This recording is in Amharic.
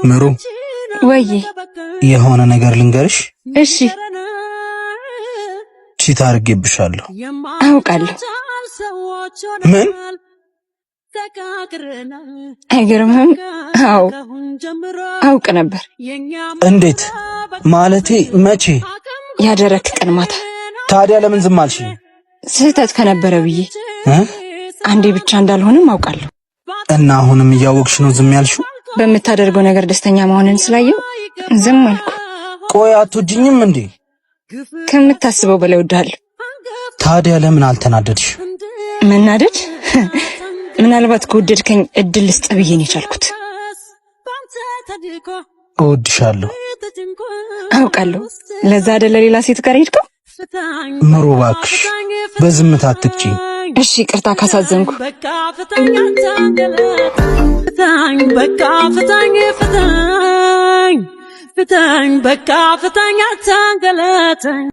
ምሩ። ወይ። የሆነ ነገር ልንገርሽ። እሺ። Cheat አድርጌብሻለሁ። አውቃለሁ። ምን? አይገርምህም? አዎ፣ አውቅ ነበር። እንዴት? ማለቴ መቼ? ያደረክ ቀን ማታ። ታዲያ ለምን ዝም አልሽ? ስህተት ከነበረ ብዬ። እ? አንዴ ብቻ እንዳልሆንም አውቃለሁ። እና አሁንም እያወቅሽ ነው ዝም ያልሽው? በምታደርገው ነገር ደስተኛ መሆንን ስላየው ዝም አልኩ። ቆይ፣ አትወጂኝም እንዴ? ከምታስበው በላይ እወድሃለሁ። ታዲያ ለምን አልተናደድሽ? መናደድ? ምናልባት ከወደድከኝ እድል ልስጥ ብዬ ነው የቻልኩት። እወድሻለሁ። አውቃለሁ። ለዛ አይደለ ሌላ ሴት ጋር ሄድከው? ምሩ፣ እባክሽ በዝምታ አትቅጪኝ። እሺ፣ ይቅርታ ካሳዘንኩ። በቃ ፍታኝ፣ ፍታኝ፣ በቃ ፍታኝ፣ ፍታኝ፣ ፍታኝ፣ በቃ ፍታኝ፣ አታንገላታኝ።